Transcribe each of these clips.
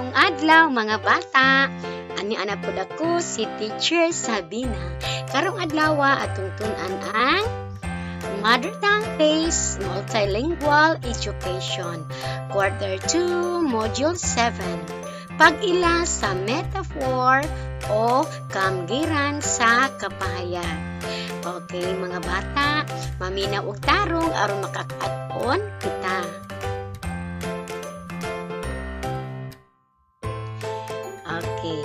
Maayong adlaw, mga bata. Ani ana pud ako si Teacher Sabina. Karong adlaw atong tun-an ang Mother Tongue Based Multilingual Education, Quarter 2, Module 7. Pag-ila sa metaphor o kaamgiran sa kapahayag. Okay, mga bata, maminaw og tarong aron makakaat-on kita. Okay,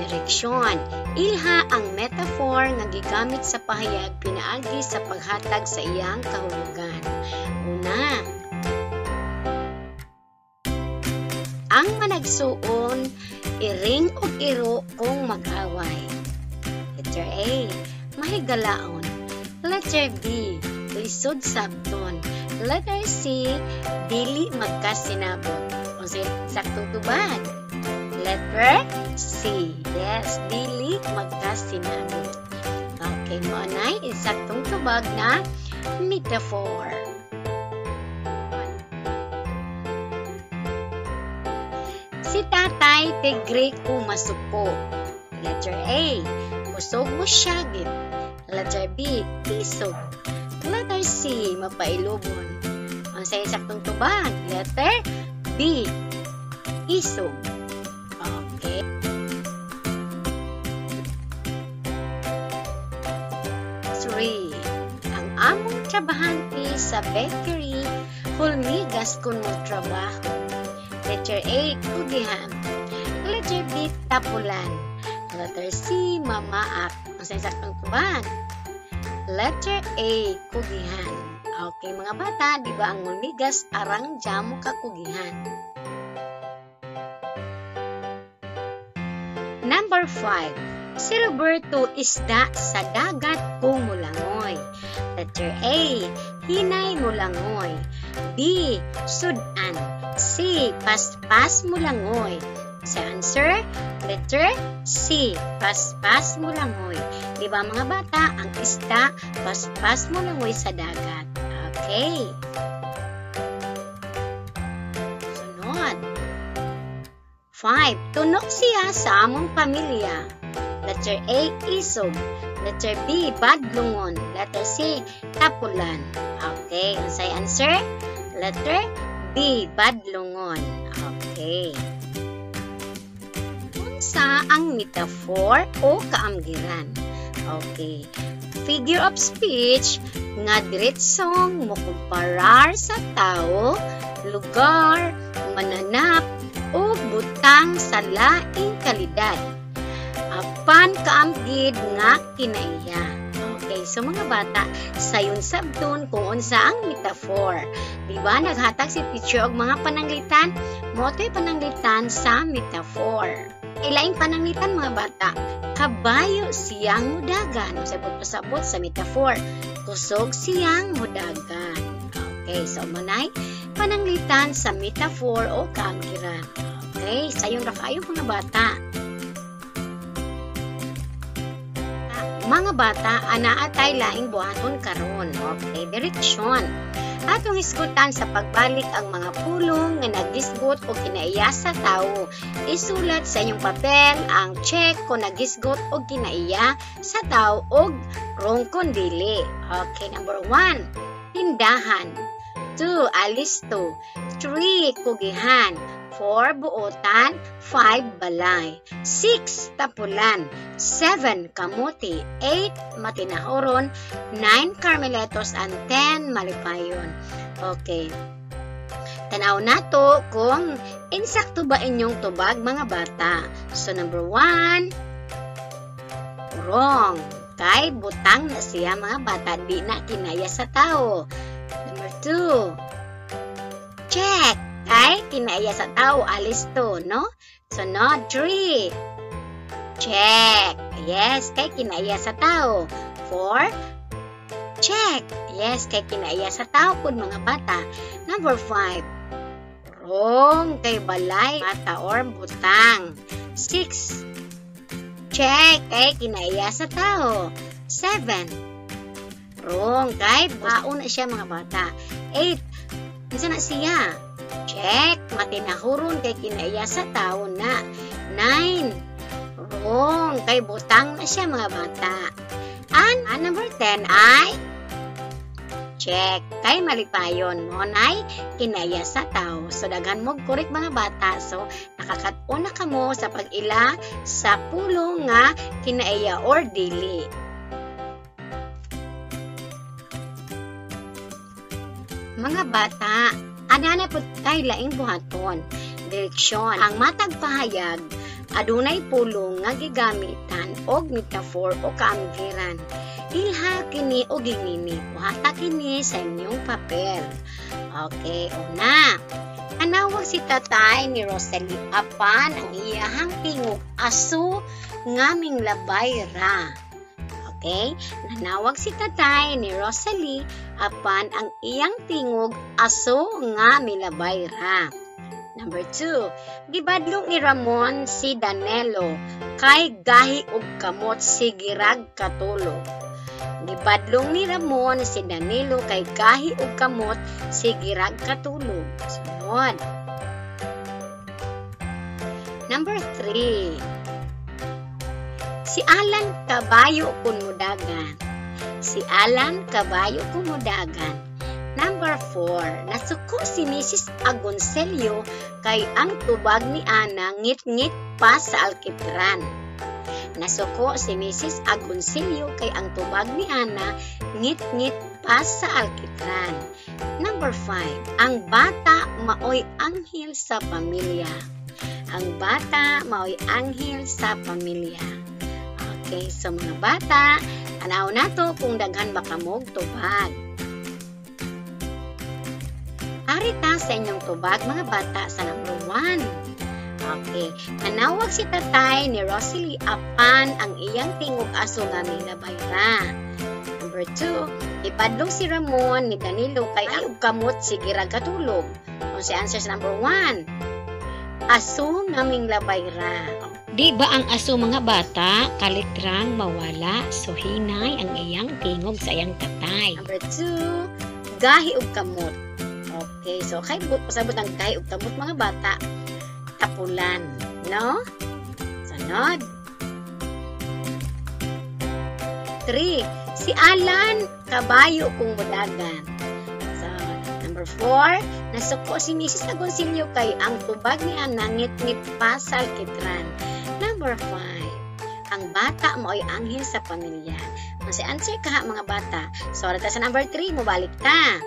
direksyon. Ilha ang metaphor nga gigamit sa pahayag pinaagi sa paghatag sa iyang kahulugan. Una, ang managsuon, iring og iro kung mag-away. Letter A, mahigalaon. Letter B, lisod sabton. Letter C, dili magkasinabot. Unsay saktong tubag? Letter C. Yes, dili magkasinabot. Okay, mao nay insaktong tubag na metaphor. Si tatay tigre kung masuko. Letter A, kusog mo syagit. Letter B, isog. Letter C, mapailubon. Ang sa insaktong tubag, letter B, isog. Okay. 3. Ang among trabahante sa bakery, hulmigas kun mo trabaho. Letter A, kugihan. Letter B, tapulan. Letter C, mamaak. Ang sa insaktong tubag, letter A, kugihan. Okay, mga bata, di ba ang hulmigas arang jamo kakugihan? Number 5, si Roberto isda sa dagat kung mulangoy. Letter A, hinay mulangoy. B, sudan. C, paspas mulangoy. Sa answer, letter C, paspas mulangoy. Di ba mga bata, ang isda, paspas mulangoy sa dagat. Okay. Sunod. 5. Tunok siya sa among pamilya. Letter A, isog. Letter B, badlungon. Letter C, tapulan. Okay, unsay answer? Letter B, badlungon. Okay. Unsa ang metaphor o kaamgiran? Okay. Figure of speech nga diretsong mokumparar sa tao, lugar, mananap, o butang sa laing kalidad. Apan kaamgid nga kinaiya. Okay, so mga bata, sayon sabton kung unsa ang metaphor. Di ba naghatag si teacher og mga pananglitan? Mao to'y pananglitan sa metaphor. Ilaing pananglitan mga bata, kabayo siyang mudagan. Unsay pagpasabot sa metaphor? Kusog siyang mudagan. Okay, so manay pananglitan sa metaphor o kaamgiran. Okay, sayon ra kayo mga bata. Mga bata, anaa tay laing buhaton karon. Okay, direksyon. Atong hisgutan sa pagbalik ang mga pulong nga nagisgot o kinaiya sa tawo. Isulat sa inyong papel ang check kung nagisgot o kinaiya sa tawo og wrong kung dili. Okay, number 1, tindahan. 2, alisto. 3, kugihan. 4, buotan. 5, balay. 6, tapulan. 7, kamuti. 8, matinahoron. 9, carmeletos. And 10, malipayon. Okay. Tanaw nato kung insakto ba inyong tubag mga bata. So, number 1, wrong. Kay butang na siya mga bata, di na kinaya sa tao. Number 2, check. Kay kinaiya sa tao, alisto, no? Sunod, 3, check. Yes, kay kinaiya sa tao. 4, check. Yes, kay kinaiya sa tao pud mga bata. Number 5, wrong. Kay balay, bata or butang. 6, check. Kay kinaiya sa tao. 7, wrong. Kay baon na siya mga bata. 8, unsa na siya? Check. Matinahuron kay kinaiya sa tao na. 9. Wrong. Kay butang na siya, mga bata. And number 10 ay check. Kay malipayon mo nay kinaiya sa tao. So daghan mo correct, mga bata. So nakakat-on na kamo sa pag-ila sa pulong nga kinaiya or dili. Mga bata, adana pud kay laing buhaton. Direksyon. Ang matag pahayag adunay pulong nga gigamitan og metaphor o kaamgiran. Ilha kini og ginini. Buhata kini sa inyong papel. Okay, una. Anawag si tatay ni Rosalie apan ang iyahang tingog aso nga minglabay ra. Okay? Nanawag si tatay ni Rosalie apan ang iyang tingog aso nga milabay ra. Number 2, gibadlong ni Ramon si Danilo kay gahi og kamot si girag katulog. Gibadlong ni Ramon si Danilo kay gahi og kamot si girag katulog. Sunod. Number 3, si Alan kabayo kun mudagan. Si Alan kabayo kun mudagan. Number 4, nasuko si Mrs. Agoncillo kay ang tubag ni Ana ngit-ngit pa sa alkitran. Nasuko si Mrs. Agoncillo kay ang tubag ni Ana ngit-ngit pa sa alkitran. Number 5, ang bata maoy anghel sa pamilya. Ang bata maoy anghel sa pamilya. Okay, so mga bata, tanaw nato kung daghan ba kamog tubag. Arita sa inyong tubag, mga bata, sa number 1. Okay, nanawag si tatay ni Rosalie apan ang iyang tingog aso nga milabay ra. Number 2, ipadlong si Ramon ni Danilo kay ang kamot si girag katulog. Kung si answer sa number 1, aso nga minglabay ra. Di ba ang aso, mga bata, kalitrang mawala, so hinay ang iyang tingog sa iyang tatay. Number 2, gahi og kamot. Okay, so kay pasabot ang gahi og kamot, mga bata, tapulan, no? Sunod. 3, si Alan kabayo kung mudagan. So, number 4, nasuko si Mrs. Agoncillo kay ang tubag ni Ana ngit-ngit pa sa alkitran. Number 5, ang bata maoy anghel sa pamilya. Ang si answer ka, mga bata. So, sa number 3, mobalik ta.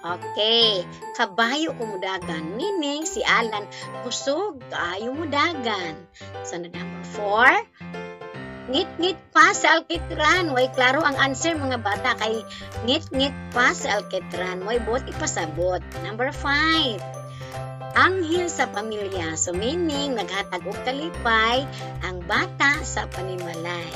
Okay, kabayo kumudagan, meaning si Alan kusog kaayo mudagan. So, number 4, ngit-ngit pa sa alkitran. Way klaro ang answer, mga bata, kay ngit-ngit pa sa alkitran. Way buot ipasabot. Number 5, anghel sa pamilya. So, meaning naghatag og kalipay ang bata sa panimalay.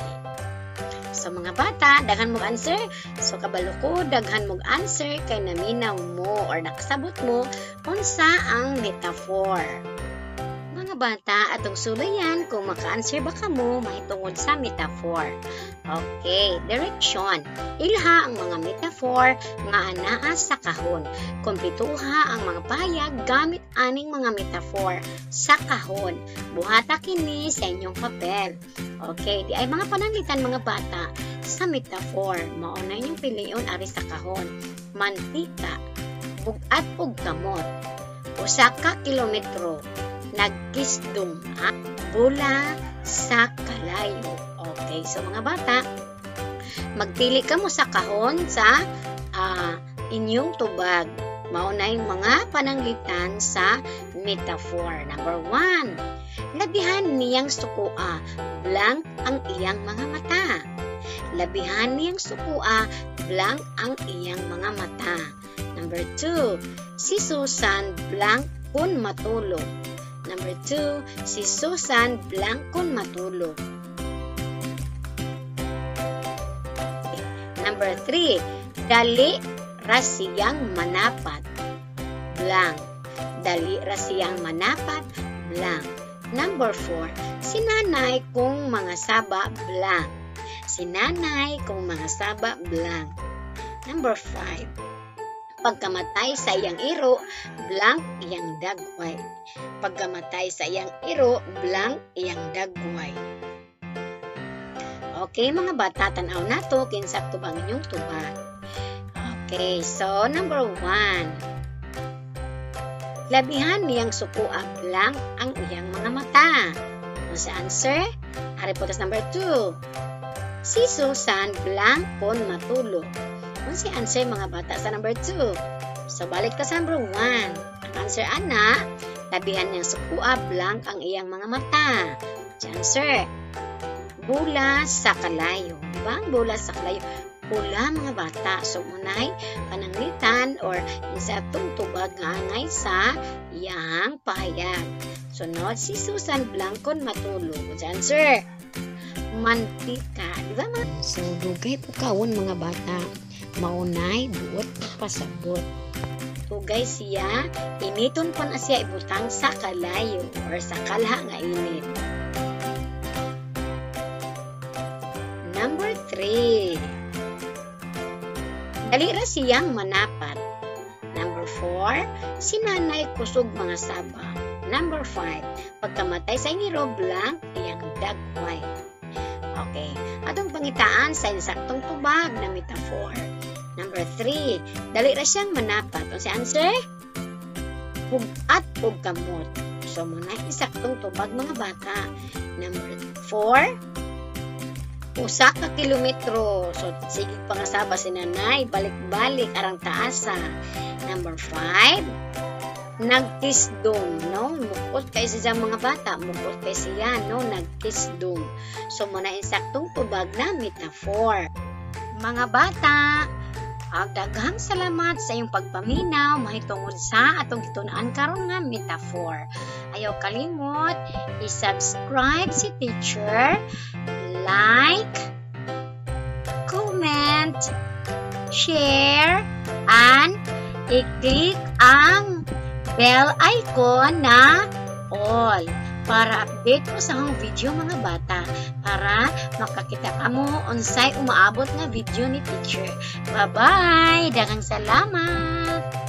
So, mga bata, daghan mong answer. So, kabalo ko, daghan mong answer kay naminaw mo or nakasabot mo unsa ang metaphor. Mga bata, atong sulayan kung maka-answer ba kamo mahitungod sa metaphor. Okay, direction. Ilha ang mga metaphor nga anaa sa kahon. Kompletuha ang mga pahayag gamit aning mga metaphor sa kahon. Buhata kini sa inyong papel. Okay, di ay mga pananglitan, mga bata, sa metaphor. Mao na inyong pilion ari sa kahon. Mantika, bugat og kamot, usa ka kilometro, nagkisdong, bula sa kalayo. Okay, so mga bata, magpili ka mo sa kahon sa inyong tubag. Mao na yung mga pananglitan sa metaphor. Number 1, labihan niyang sukua, blank ang iyang mga mata. Labihan niyang sukua, blank ang iyang mga mata. Number 2, si Susan blank kun matulog. Number 2, si Susan blank kun matulog. Number 3, dali ra siyang manapat, blank. Dali ra siyang manapat, blank. Number 4, si nanay kung mga saba, blank. Si nanay kung mga saba, blank. Number 5, Pagkamatay sa iyang iro, blank iyang dagway. Pagkamatay sa iyang iro, blank iyang dagway. Okay, mga bata, tan-aw nato kinsa tubang inyong tubag. Okay, so number 1. Labihan niyang sukua blank ang iyang mga mata. Unsa answer? Ari po tas number 2. Si Susan blank kon matulog. Unsa answer, mga bata, sa number 2? So balik ta sa number 1. Ang answer ana, labihan niyang sukua blank ang iyang mga mata. Unsa answer? Bula sa kalayo. Diba ang bula sa kalayo? Pula, mga bata. So munay pananglitan or isa atong tubag nga angay sa iyang pahayag. Sunod, si Susan blank kon matulog. Unsa answer? Mantika. Di ba mga? So dugay po kawon, mga bata. Maunay buot pasabot. Tugay siya, initon pa na siya ibutang sa kalayo or sa kalha nga init. Number 3. Dali ra siyang manapat. Number 4, si nanay kusog mga saba. Number 5, pagkamatay sa ingiro blank iyang dagway. Okay, atong pangitaan sa insaktong tubag na metaphor. Number 3, dali ra siyang manapat. Unsa answer? Pugat og kamot. So muna insaktong tubag, mga bata. Number 4, usa ka kilometro. So sige pangasaba si nanay, balik-balik arang taasa. Number 5, nagtisdom, no? Mukot kay siya, mga bata, mukot kay siya, no? Nagtisdom. So muna insaktong tubag na metaphor. Mga bata, ag daghang salamat sa iyong pagpaminaw mahitungod sa atong gitun-an karon nga metaphor. Ayaw kalimot i-subscribe si teacher, like, comment, share, and i-click ang bell icon na all para update mo sa akong video, mga bata, para makakita ka mo unsay umaabot nga video ni teacher. Bye-bye! Daghang salamat!